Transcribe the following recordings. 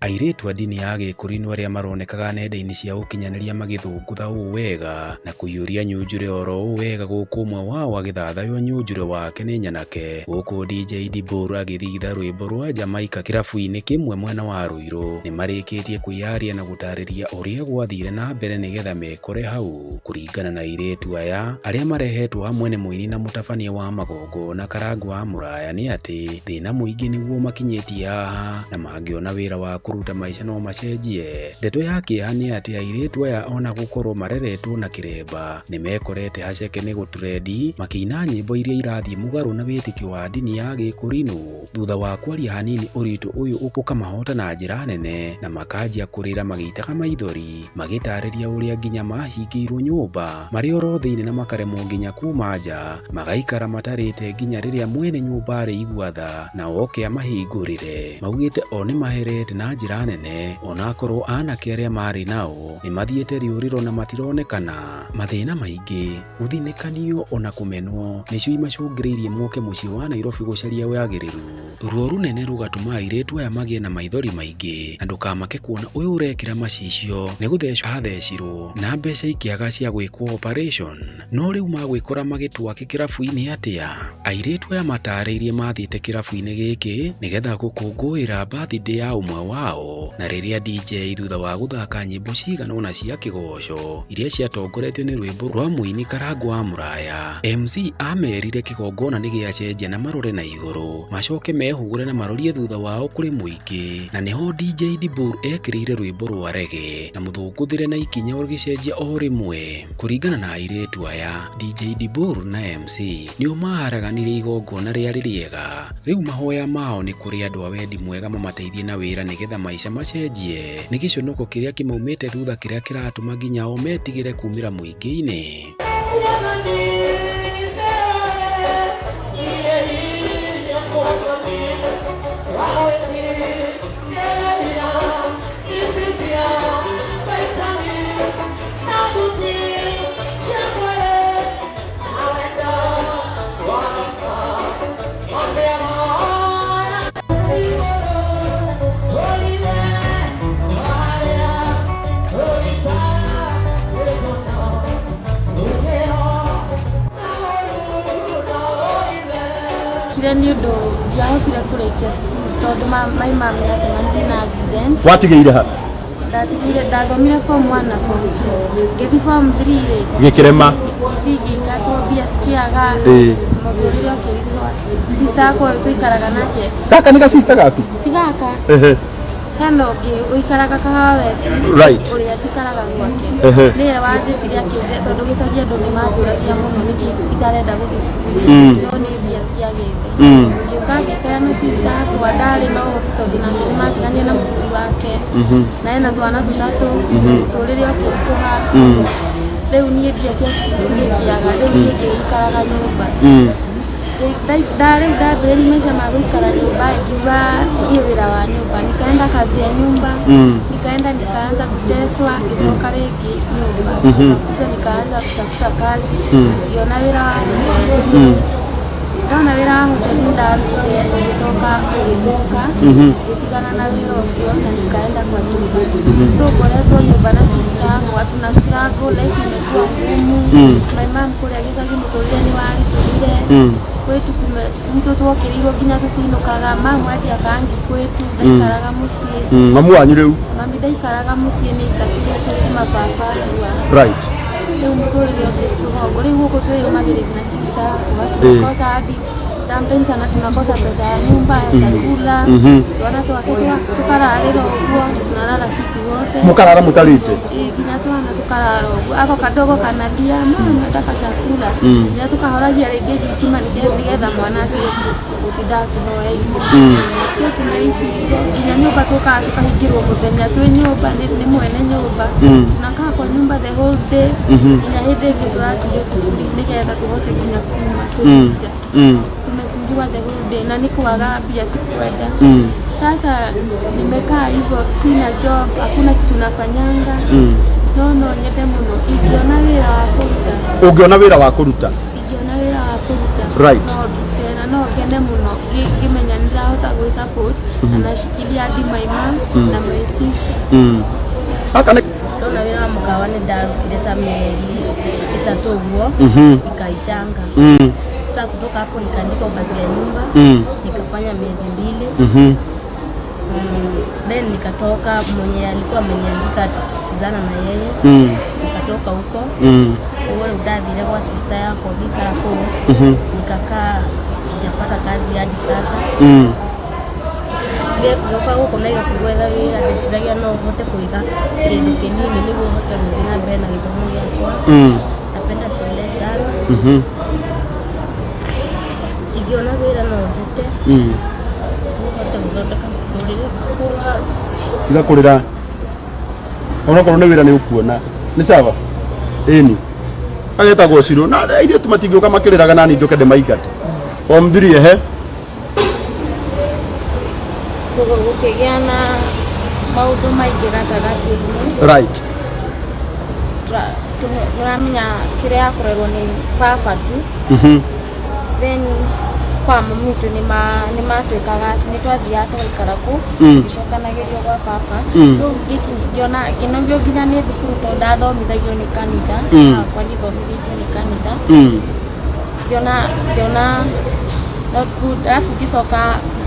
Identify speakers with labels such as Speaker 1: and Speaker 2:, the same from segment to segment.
Speaker 1: Airĩtu a ndini ya Gĩkũrinũ arĩa maronekaga nenda-inĩ cia ũkinyanĩria magĩthũngũtha ũũ wega na kũiyũria nyunjurĩ oro ũũ wega gũkũ ũmwe wao agĩthathaywo nyunjurĩ wake nĩ nyanake gũkũ DJ Dibor agĩthigitha rwĩmbo rwa Jamaica kĩrabu-inĩ kĩmwe mwena wa Ruiru. Nĩmarĩkĩtie kwĩyaria na gũtarĩria ũrĩa gwathire na mbere nĩgetha mekore hau. Kũringana na airĩtu aya arĩa marehetwo hamwe nĩ mũini na mũtabania wa magongona Karangũ wa Mũraya nĩ atĩ thĩna mũingĩ nĩguo ũmakinyĩtie haha na mangĩona wĩra wa kũruta maica no macenjie. Ndeto ya kĩeha nĩ atĩ airĩtu aya ona gũkorwo mareretwo na kĩremba nĩmekorete haceke nĩ gũtrendi makĩina nyĩmbo iria irathiĩ mũgarũ na wĩtĩkio wa ndini ya Gĩkũrinũ. Thutha wa kwaria hanini ũritũ ũyũ ũkamahota na njĩra nene na makanjia kũrĩra magĩitaga maithori magĩtarĩria ũrĩa nginya mahingĩirwo nyũmba marĩ oro thĩinĩ na makaremwo nginya kuma nja magaikara matarĩte nginya rĩrĩa mwene nyũmba arĩigua tha na oke amahingũrĩre. Maugĩte o nĩmaherete na njĩra nene onakorwo anake arĩa marĩ nao nĩmathiĩte rĩũrĩro na matironekana. Mathĩna maingĩ, gũthinĩkanio ona kũmenwo nĩcio imacũngĩrĩirie moke mũciĩ wa Nairobi gũcaria wagĩrĩru. Ruo rũnene rũgatũma airĩtu aya magĩe na maithori maingĩ na ndũkamake kuona ũyũ ũrekĩra macicio nĩ gũthecwo athecirwo na mbeca ikĩaga cia gwĩkwo operation. No rĩu magwĩkora magĩtwake kĩrabu-inĩ atĩa? Airĩtu aya matarĩirie mathiĩte kĩrabu-inĩ gĩkĩ nĩgetha gũkũngũĩra birthday ya ũmwe wao na rĩrĩa DJ thutha wa gũthaka nyĩmbo cigana ũna cia kĩgoco iria ciatongoretio nĩ rwĩmbo rwa mũini Karangũ wa Mũraya, MC amerire kĩgongona nĩ gĩacenjia na marore na igũrũ macoke mehũgũre na marorie thutha wao kũrĩ mũingĩ na nĩho DJ Dibur ekĩrĩire rwĩmbo rwa reggae na mũthũngũthĩre na ikinya rũgĩcenjia o rĩmwe. Kũringana na airĩtu aya, DJ Dibur na MC nĩo maharaganirie igongona rĩarĩ rĩega. Rĩu mahoya mao nĩ kũrĩ andũ a wendi mwega mamateithie na wĩra nĩgetha maica macenjie. Nĩ gĩconoko kĩrĩa kĩmaumĩte thutha kĩrĩa kĩratũma nginya o metigĩre kumĩra mũingĩ-inĩ.
Speaker 2: Kire nĩ ũndũ ndiahotire kũrĩkia cukuru tondũ my mom nĩ acemanirie na accident.
Speaker 3: Watigĩire ha?
Speaker 2: Ndatigire ndathomire form 1 na form 2. Ngĩthiĩ form 3 rĩ,
Speaker 3: Gĩkĩrema.
Speaker 2: Ngĩthiĩ ngĩingatwo mbia cikĩaga. Mũtũrĩre ũkĩritũha. Sister yakwa ũyũ tũikaraga nake.
Speaker 3: Gaka nĩ ga sister gaku?
Speaker 2: Ti gaka. Hena ũngĩ ũikaraga Kahawa West. Ũrĩa njikaraga gwake. Nĩwe wanjĩtire akĩnjĩra tondũ gĩcagi andũ nĩ manjũragia mũno nĩkĩ itarenda gũthiĩ cukuru. No nĩ mbia ciagĩte. Ngĩũka ngĩikara na sister yakwa ndarĩ na ũhoti tondũ nake nĩ matiganire na mũthuri wake. Na ena twana tũtatũ. Mũtũrĩre ũkĩritũha. Rĩu niĩ mbia cia cukuru cigĩkĩaga. Rĩu niĩ ngĩikaraga nyũmba. Rĩu ndambĩrĩria maica ma gũikara nyũmba ngiuga thiĩ wĩra wa nyũmba, nikaenda kazi ya nyumba. Nikaenda nikaanza kuteswa, ngicoka rĩngĩ nyũmba. Nikakuja nikaanza kutafuta kazi. Ngiona wĩra wa hoteli. Ndona wĩra wa hoteli ndarutire ũgĩcoka ũgĩthũka. Ngĩtigana na wĩra ũcio na nikaenda kwa nyumba. So ngoretwo nyũmba na sister yakwa tuna struggle, life imekuwa ngumu. My mom kũrĩa gĩcagi mũtũrĩre nĩ waritũhire. Kwetu gwitũ twokĩrĩirwo nginya tũtinũkaga. Mamu endia kangi kwetu ndaikaraga mũciĩ.
Speaker 3: Mamu wanyu rĩu?
Speaker 2: Mami ndaikaraga mũciĩ nĩ aingatirwo kuma baba akua. Rĩu mũtũrĩre ũkĩritũha ũguo. Rĩu gũkũ twĩyũmagĩrĩria na sister yakwa tunakosa hadi sometimes ana tunakosa pesa ya nyumba ya chakula. Twana twake tukararĩra ũguo, tunalala sisi wote.
Speaker 3: Mũkarara mũtarĩte?
Speaker 2: Ĩĩ, nginya twana tukarara ũguo. Ako kadogo kanalia, mama nataka chakula. Nginya tukahoragia rĩngĩ thitima nĩgetha mwana atige gũtinda akĩhoya irio. So tunaishi hivyo nginya nyũmba tũkaga tukahingĩrwo mũthenya twĩ nyũmba nĩ mwene nyũmba. Tunakaa kwa nyumba the whole day. Nginya hĩndĩ ĩngĩ tũraturio tũburi nĩgetha tũhote nginya kuma tũthiĩ nja. Tumefungiwa the whole day na nĩ kwaga mbia ti kwenda. Sasa nimekaa hivyo, sina job, hakuna kitu nafanyanga. No no nyende mũno ingĩona wĩra wa kũruta.
Speaker 3: Ũngĩona wĩra wa kũruta?
Speaker 2: Ingĩona wĩra wa kũruta. No ndute na no ngene mũno ngĩmenya nĩ Ndĩrahota gwĩ support na nashikilia hadi my mom na my sister.
Speaker 3: Gaka nĩ
Speaker 4: Ndona wĩra wa mũkawa nĩ ndarutire ta mĩeri 3 ũguo, ikaishanga. Sasa kutoka hapo nikaandikwa kazi ya nyumba, nikafanya miezi 2. Then nikatoka, mwenye alikuwa ameniandika tukusikizana na yeye. Nikatoka huko. Uwe udathire kwa sister yako ngikara kũu. Nikakaa sijapata kazi hadi sasa. Ngĩũka gũkũ Nairobi gwetha wĩra, ndeciragia no hote kũiga kĩndũ kĩnini nĩguo hote gũthiĩ na mbere na gĩthomo gĩakwa. Napenda shule sana. Ingĩona wĩra no ndute, hote gũthondeka mũtũrĩre wakwa.
Speaker 3: Tiga kũrĩra, onakorwo nĩ wĩra nĩ ũkuona nĩ sawa. Ĩni agetagwo Cirũ na airĩtu matingĩũka makĩrĩraga nani njũke ndĩmaingate form 3. Ehe.
Speaker 2: Gũkĩgĩa na maũndũ maingĩ gatagatĩ-inĩ. Tũramenya kĩrĩa yakoragwo nĩ baba tu. Then kwa mami witũ nĩ matuĩkaga atĩ nĩ twathiaga tũgaikara kũu, gĩcokanagĩrio gwa baba. Rĩu ngĩona ngĩnogio nginya nĩ thukuru tondũ ndathomithagio nĩ kanitha. Hakwa ndithomithĩtio nĩ kanitha. Ngĩona not good, arabu ngĩcoka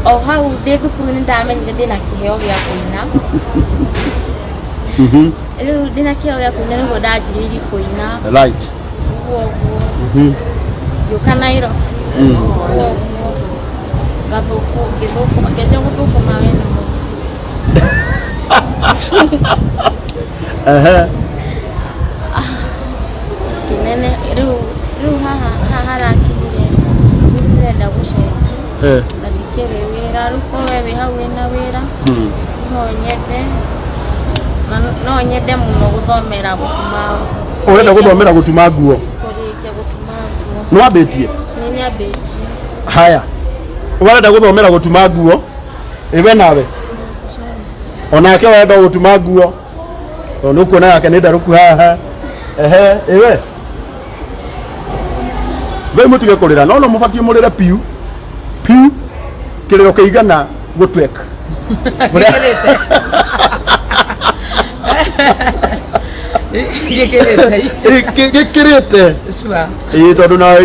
Speaker 2: o hau ndĩ thukuru nĩ ndamenyire ndĩna kĩheo gĩa kũina. Rĩu ndĩna kĩheo gĩa kũina nĩguo ndanjĩrĩirie kũina. Ũguo ũguo ngĩũka Nairobi, ũguo ũguo ngathũkũ ngĩthũkũma, ngĩanjia gũthũkũma we nĩ
Speaker 3: Ehe.
Speaker 2: Kĩnene rĩu haha harakinyire rĩu ndĩrenda gũcenjia na ndikĩrĩ wĩra. Rĩu korwo we wĩ hau wĩna wĩra, no nyende, na no nyende mũno gũthomera gũtuma.
Speaker 3: Ũrenda gũthomera gũtuma nguo?
Speaker 2: Kũrĩkia gũtuma nguo.
Speaker 3: Nĩ wambĩtie?
Speaker 2: Nĩ nyambĩtie.
Speaker 3: Haya, ũrenda gũthomera gũtuma nguo, ĩwe nawe onake ũrenda gũtuma nguo tondũ nĩ ũkuona yake nĩ ndarũku haha. Ehe, ĩwe we mũtige kũrĩra, no no mũbatiĩ mũrĩre piu piu kĩrĩro kĩigana gũtwek.
Speaker 5: Gĩkĩrĩte. Gĩkĩrĩte.
Speaker 3: Gĩkĩrĩte.
Speaker 5: Sure.
Speaker 3: Ĩĩ, tondũ na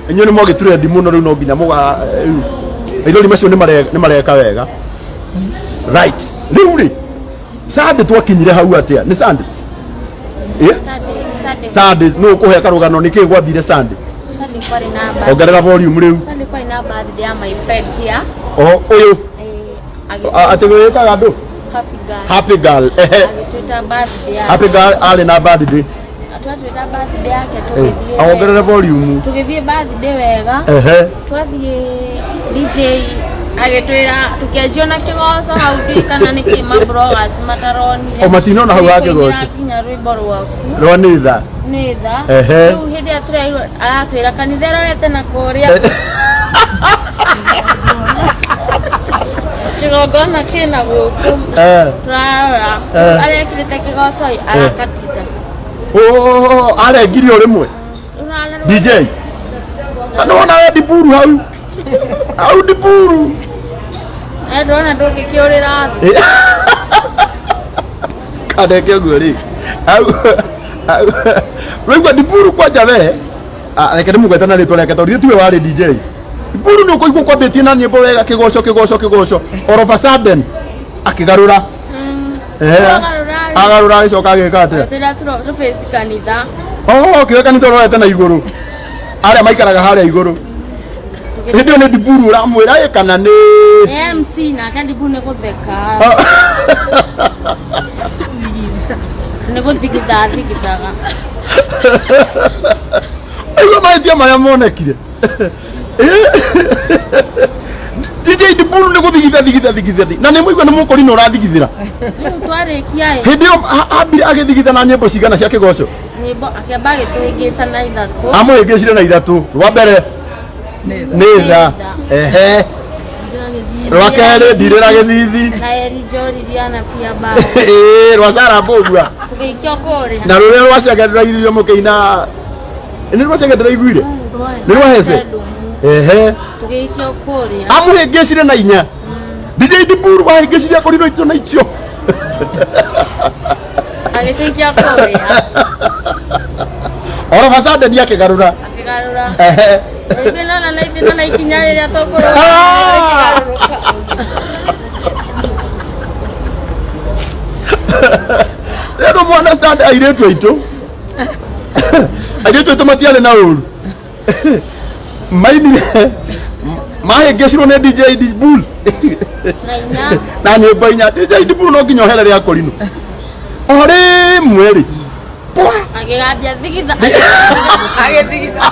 Speaker 3: inyuĩ nĩ mwagĩturendi mũno, rĩu no nginya mũga rĩu maithori macio nĩ mareka wega. Right, rĩu rĩ Sunday twakinyire hau atĩa? Nĩ Sunday? Ĩ.
Speaker 2: Sunday.
Speaker 3: Sunday nũ ũkũhe karũgano nĩkĩ gwathire Sunday?
Speaker 2: Sunday kwarĩ na birthday.
Speaker 3: Ongerera volume rĩu.
Speaker 2: Sunday kwarĩ na birthday ya my friend here.
Speaker 3: O ũyũ?
Speaker 2: Eh,
Speaker 3: Atĩ wĩtaga andũ?
Speaker 2: Happy girl.
Speaker 3: Happy girl, ehe.
Speaker 2: Agĩtwĩta birthday yake.
Speaker 3: Happy girl arĩ na birthday.
Speaker 2: Twatwĩta birthday yake, tũgĩthiĩ
Speaker 3: Aongerere volume.
Speaker 2: Tũgĩthiĩ birthday wega. Twathiĩ, DJ agĩtwĩra tũkĩanjio na kĩgoco hau, ndiũĩ kana nĩkĩ ma bloggers mataronire.
Speaker 3: O matinona hau ha kĩgoco.
Speaker 2: Tũkĩingĩra nginya rwĩmbo rwaku.
Speaker 3: Rwa nĩ tha.
Speaker 2: Nĩ tha. Rĩu hĩndĩ ĩrĩa tũrerirwo, aratwĩra kanitha ĩrorete na kũrĩa, kĩgongona kĩna gũkũ. Tũrarora, arekĩrĩte kĩgoco arakatitha.
Speaker 3: Oh, arengire o rĩmwe.
Speaker 2: Ũrarora.
Speaker 3: DJ na nĩwona we ndiburu hau hau ndiburu.
Speaker 2: Eh, ndĩrona ndũngĩkĩũrĩra thĩ.
Speaker 3: Kaneke ũguo rĩ hau hau waigua ndiburu kwanja we. Ah, reke ndĩmũgwete na rĩtwa rĩake tondũ ithuĩ tiwe warĩ DJ. Ndiburu nĩ ũkũigua kwambĩtie na nyĩmbo wega, kĩgoco kĩgoco kĩgoco, all of a sudden akĩgarũra. Ehe.
Speaker 2: Agarũra.
Speaker 3: Agarũra agĩcoka agĩka atĩa?
Speaker 2: Agĩtwĩra tũface kanitha.
Speaker 3: Oh, kĩwe kanitha ũrorete na igũrũ, arĩa maikaraga harĩa igũrũ. Hĩndĩ ĩyo nĩ ndiburu ũramwĩra ĩ kana nĩ
Speaker 2: Nĩ MC nake ndiburu nĩ gũtheka, nĩ gũthigitha athigithaga.
Speaker 3: Aigua mahĩtia marĩa monekire. DJ Ndiburu nĩ gũthigitha thigitha thigitha na nĩ mũigua nĩ mũkũrinũ ũrathigithĩra.
Speaker 2: Rĩu twarĩkia ĩ.
Speaker 3: Hĩndĩ ĩyo ambire agĩthigitha na nyĩmbo cigana cia kĩgoco?
Speaker 2: Nyĩmbo akĩamba agĩtũhĩngĩca na ithatũ.
Speaker 3: Amũhĩngĩcire na ithatũ. Rwa mbere nĩ tha, ehe, rwa kerĩ ndirĩra gĩthithi,
Speaker 2: na Eri Njoriria na Pia Bao.
Speaker 3: Ĩĩ, rwa Sara Mbũgua.
Speaker 2: Tũgĩikio kũrĩa.
Speaker 3: Na rũrĩa rwa cenge ndĩraiguire mũkĩina, nĩ rwa cenge ndĩraiguire, nĩ rwa hece. Ehe.
Speaker 2: Tũgĩikio kũrĩa.
Speaker 3: Amũhĩngĩcire na inya. DJ Diburu wahĩngĩcire akorirwo icio na icio.
Speaker 2: Agĩtũikia kũrĩa.
Speaker 3: All of a sudden akĩgarũra.
Speaker 2: Akĩgarũra.
Speaker 3: Ehe.
Speaker 2: Ithuĩ nona na ithuĩ nona ikinya rĩrĩa tũkũrũga.
Speaker 3: Ah!
Speaker 2: Rĩkĩgarũrũka.
Speaker 3: Rĩu mu understand airĩtu aitũ. Airĩtu aitũ matiarĩ na ũru. Mainire mahĩngĩcirwo nĩ DJ Dibul.
Speaker 2: Na inya.
Speaker 3: Na nyĩmbo inya. DJ Dibul no nginya ohere rĩa korino. O rĩmwe rĩ. Pwa!
Speaker 2: Agĩgambia thigitha.
Speaker 5: Agĩthigitha.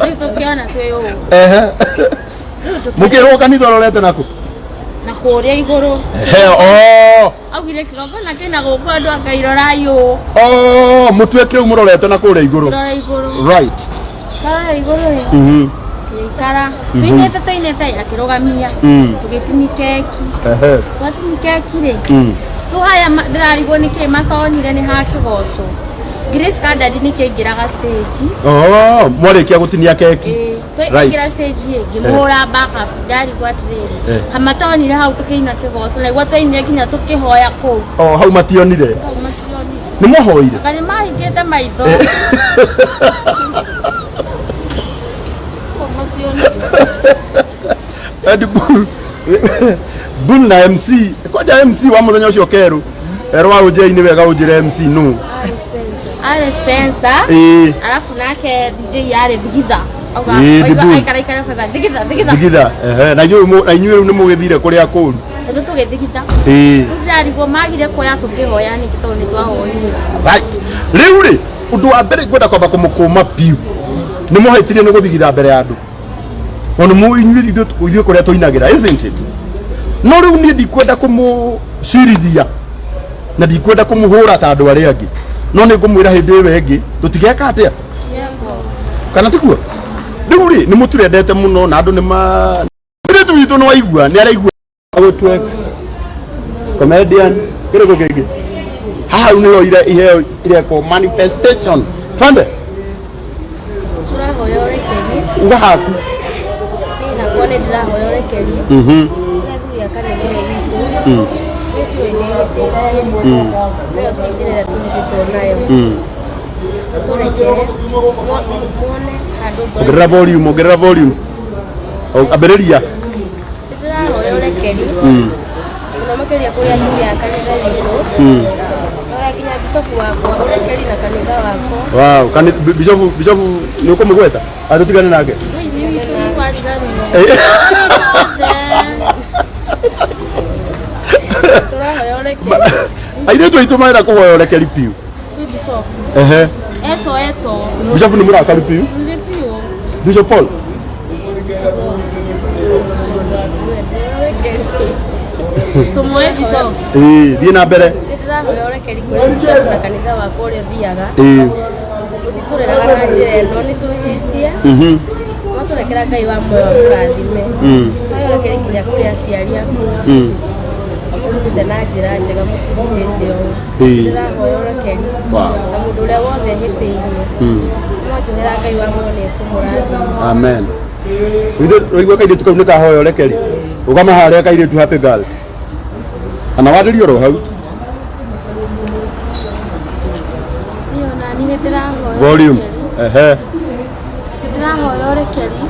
Speaker 2: Rĩu tũkĩona twĩ ũũ.
Speaker 3: Ehe. Mũkĩrwo kanitha ũrorete nakũ?
Speaker 2: Na kũrĩa igũrũ.
Speaker 3: Ehe, oh.
Speaker 2: Augire kĩgongona kĩna gũkũ andũ akairorai ũũ.
Speaker 3: Oh, mũtuĩke rĩu mũrorete na kũrĩa igũrũ.
Speaker 2: Rora igũrũ.
Speaker 3: Right.
Speaker 2: Karora igũrũ ĩ.
Speaker 3: Mhm.
Speaker 2: Tũgĩikara. Tũinĩte tũinĩte akĩrũgamia. Tũgĩtini keki.
Speaker 3: Ehe.
Speaker 2: Twatini keki rĩ. Rĩu haya ndĩrarigwo nĩkĩ matonire nĩ ha kĩgoco. Grace Kandadi nĩkĩo aingĩraga stage.
Speaker 3: Oh, mwarĩkia gũtinia keki.
Speaker 2: Ĩĩ,
Speaker 3: Right.
Speaker 2: twaingĩra stage ĩ ngĩmũhũra backup ndarigwo atĩrĩrĩ kamatonire hau tũkĩina kĩgoco na igua twainire nginya tũkĩhoya kũu.
Speaker 3: Oh, hau mationire.
Speaker 2: Hau mationire.
Speaker 3: Nĩ mwahoire?
Speaker 2: Anga nĩ mahingĩte maitho. Hau mationire.
Speaker 3: Ed Bull. Bull na MC. Kwanja MC wa mũthenya ũcio kerũ. Erũ wa ũnjei nĩ wega ũnjĩre MC nũ.
Speaker 2: Arĩ Spencer.
Speaker 3: Ĩĩ.
Speaker 2: Alafu nake DJ yarĩ Thigitha. Auga
Speaker 3: Ĩĩ,
Speaker 2: oiga
Speaker 3: Dibul.
Speaker 2: aikara aikara akauga Thigitha Thigitha.
Speaker 3: Thigitha. Ehe, na inyuĩ na inyuĩ rĩu nĩ mũgĩthire kũrĩa kũru.
Speaker 2: Rĩu tũgĩthigitha.
Speaker 3: Ĩĩ.
Speaker 2: Rĩu ndĩrarigwo magire kuoya tũkĩhoya nĩkĩ tondũ nĩ twahoire.
Speaker 3: Right. Rĩu rĩ, ũndũ wa mbere ngwenda kwamba kũmũkũma biũ. Nĩ mũhĩtirie nĩ gũthigitha mbere ya andũ. Tondũ mũ inyuĩ ithuĩ kũrĩa tũinagĩra, isn't it? No rĩu niĩ ndikwenda kũmũcirithia na ndikwenda kũmũhũra ta andũ arĩa angĩ. No nĩ ngũmwĩra hĩndĩ ĩyo ĩngĩ tũtigeka atĩa? Kana tiguo? Rĩu rĩ, nĩ mũtũrendete mũno na andũ nĩ ma Mũirĩtu witũ nĩ waigua, nĩ araigua gũtwek comedian kĩrĩkũ kĩngĩ haha rĩu nĩho iheo irekwo manifestation. Twende.
Speaker 4: Tũrahoya ũrekeri.
Speaker 3: Uga haku.
Speaker 4: Niĩ hakwa nĩ ndĩrahoya ũrekeri.
Speaker 3: Mhm.
Speaker 4: Nĩ athuri a kanitha ĩyo witũ. Nĩ njũĩ nĩ hĩtĩtie. Nayo ti njĩra ĩrĩa tũrutĩtwo nayo. Tũrekere. Muone handũ ngoro.
Speaker 3: Ongerera volume, ongerera volume. Ambĩrĩria.
Speaker 4: Ndĩrahoya ũrekeri. Mũno makĩria kũrĩ athuri a kanitha witũ. Hoya nginya bishopu wakwa ũrekeri na kanitha wakwa.
Speaker 3: Wow, kani bishopu bishopu nĩ ũkũmũgweta? Atũtigane nake.
Speaker 2: Ithuĩ witũ nĩ twariganĩrwo.
Speaker 4: Tũrahoya ũrekeri.
Speaker 3: Airĩtu aitũ marenda kũhoya ũrekeri biũ.
Speaker 2: Kwĩ bishopu.
Speaker 3: Ehe.
Speaker 2: Eto eto.
Speaker 3: Bishopu nĩ mũrakaru biũ.
Speaker 2: Nĩ biũ.
Speaker 3: Bishop Paul.
Speaker 2: Tũmũe bishopu.
Speaker 3: Ĩĩ, thiĩ na mbere.
Speaker 4: Nĩ ndĩrahoya ũrekeri kũrĩ bishopu na kanitha wakwa ũrĩa thiaga.
Speaker 3: Ĩĩ.
Speaker 4: Mũtitũreraga na njĩra ĩno nĩ twĩhĩtie.
Speaker 3: Mhm.
Speaker 4: Mwatũrekera Ngai wa muoyo amũrathime. Hoya ũrekeri nginya kũrĩ aciari akwa. Mũrutĩte na njĩra njega mũtindĩte ũũ.
Speaker 3: Ĩĩ.
Speaker 4: Ndĩrahoya ũrekeri.
Speaker 3: Wow.
Speaker 4: Na mũndũ ũrĩa wothe hĩtĩirie. Mwanjohera Ngai wa muoyo nĩ ekũmũrathima.
Speaker 3: Amen. Ũigua kairĩtu kau nĩ kahoya ũrekeri. Ũgama harĩa kairĩtu happy girl. Kana warĩrie oro hau.
Speaker 2: Niĩ ona niĩ nĩ ndĩrahoya
Speaker 3: Volume.
Speaker 2: ũrekeri.
Speaker 3: Ehe.
Speaker 2: Nĩ ndĩrahoya ũrekeri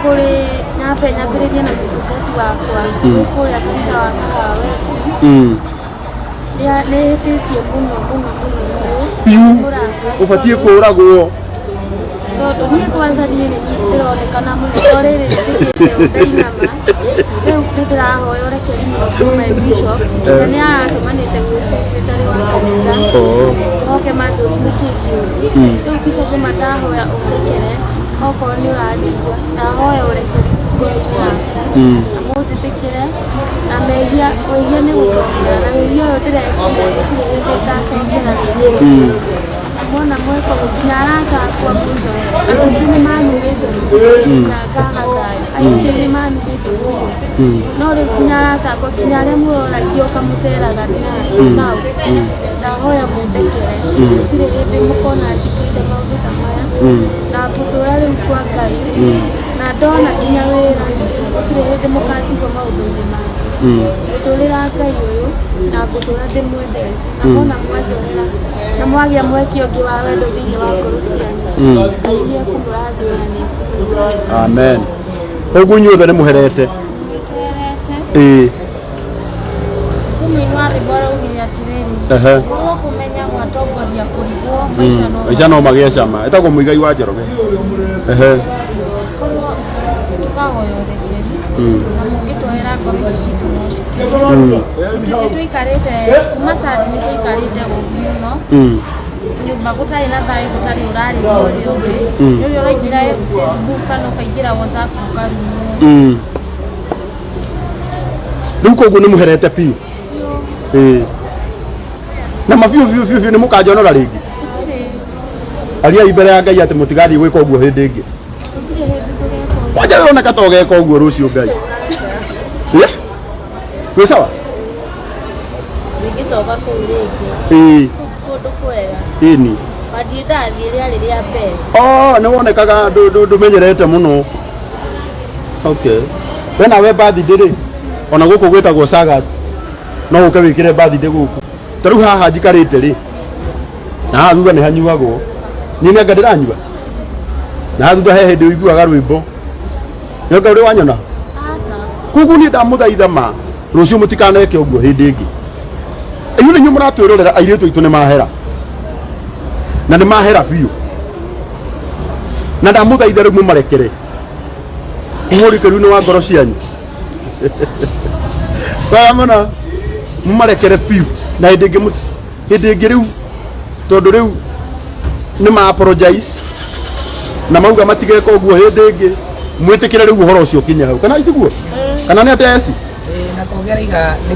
Speaker 2: kũrĩ nyambe nyambĩrĩrie na mũtungati wakwa kũrĩa kanitha wa Kahawa West. Nĩ hĩtĩtie mũno mũno mũno mũno.
Speaker 3: Biũ.
Speaker 2: Mũrakaru
Speaker 3: Ũbatiĩ kũũragwo.
Speaker 2: Tondũ niĩ kwanza niĩ nĩ niĩ ndĩronekana mũno to rĩrĩ njĩkĩte ũũ ndainama. Rĩu nĩ ndĩrahoya ũrekeri mũno kuma bishop nginya nĩ aratũmanĩte gwĩ secretary wa kanitha.
Speaker 3: Oh.
Speaker 2: Oke manjũrie nĩkĩ kĩũru. Rĩu bishop ma ndahoya ũndekere okorwo nĩ ũranjigua ndahoya ũrekeri ngoro-inĩ yaku na mũnjĩtĩkĩre na mehia wĩhia nĩ gũcokera na wĩhia ũyũ ndĩrekire gũtirĩ hĩndĩ ngacokera rĩngĩ. Mona mweka ũguo nginya arata akwa mũnjohere andũ aingĩ nĩ manumĩte nginya ngaga thayũ aingĩ nĩ manumĩte mũno no rĩu nginya arata akwa nginya arĩa mũroragia ũkamũceraga nao Ndahoya mũndekere. Gũtirĩ hĩndĩ mũkona njĩkĩte maũndũ ta maya. Na ngũtũra rĩu kwa Ngai. Na ndona nginya wĩra. Gũtirĩ hĩndĩ mũkanjigua maũndũ-inĩ mangĩ. Ngũtũrĩra Ngai ũyũ na ngũtũra ndĩmwendete. Na mona mwanjohera na mwagĩa mweke ũngĩ wa wendo thĩinĩ wa ngoro cianyu. Ngai nĩ ekũmũrathima na nĩ ekũmũrathima.
Speaker 3: Amen. Koguo inyuothe nĩ mũherete. Ĩĩ.
Speaker 2: Kũmũinua rwĩmbo raugire atĩrĩrĩ, korwo kũmenya gwatongoria kũrigwo maica no
Speaker 3: Maica no magĩe cama. Ĩtagwo Mũigai wa Njoroge.
Speaker 2: Korwo tũkahoya ũrekeri na mũngĩtuohera ngoro ici citũ no cikene. Nĩ tũikarĩte kuma Sunday, nĩ tũikarĩte ũru mũno nyũmba, gũtarĩ na thayũ, gũtarĩ ũrarĩria ũrĩa ũngĩ. Nĩ ũrĩa ũraingĩra Facebook kana ũkaingĩra WhatsApp ũkarumwo.
Speaker 3: Rĩu koguo nĩ mũherete biũ. Ĩĩ. Na ma biũ biũ biũ biũ nĩ mũkanjonora rĩngĩ. Ariai mbere ya Ngai atĩ mũtigathiĩ gwĩka ũguo hĩndĩ ĩngĩ.
Speaker 2: Gũtirĩ hĩndĩ tũgeka ũguo.
Speaker 3: Kwanja ũroneka ta ũgeka ũguo rũciũ Ngai. Ĩĩ. Wĩ sawa?
Speaker 4: Ningĩcoka kũu rĩngĩ.
Speaker 3: Ĩĩ.
Speaker 4: Kũndũ kwega.
Speaker 3: Ĩni.
Speaker 4: Wandiĩ ndathiĩ rĩarĩ rĩa mbere.
Speaker 3: Oh, nĩ wonekaga ndũmenyerete mũno. Okay. We nawe birthday rĩ, ona gũkũ gwĩtagwo Sagas. No ũke wĩkĩre birthday gũkũ. Ta rĩu haha njikarĩte rĩ, na haha thutha nĩ hanyuagwo. Niĩ nĩ anga ndĩranyua. Na haha thutha he hĩndĩ ũiguaga rwĩmbo. Nĩ anga ũrĩ wanyona? Koguo niĩ ndamũthaitha ma, rũciũ mũtikaneke ũguo hĩndĩ ĩngĩ. Inyuĩ nĩ inyuĩ mũratwĩrorera airĩtu aitũ nĩ mahera. Na nĩ mahera biũ. Na ndamũthaitha rĩu mũmarekere. Mũrikĩru-inĩ wa ngoro cianyu. Wega mũno. Mũmarekere biũ. Na hĩndĩ ĩngĩ hĩndĩ ĩngĩ rĩu tondũ rĩu nĩ ma apologize na mauga matigeka ũguo hĩndĩ ĩngĩ mwĩtĩkĩre rĩu ũhoro ũcio ũkinye hau kana itiguo kana nĩ atĩa eci.
Speaker 5: Na kũngĩraiga nĩ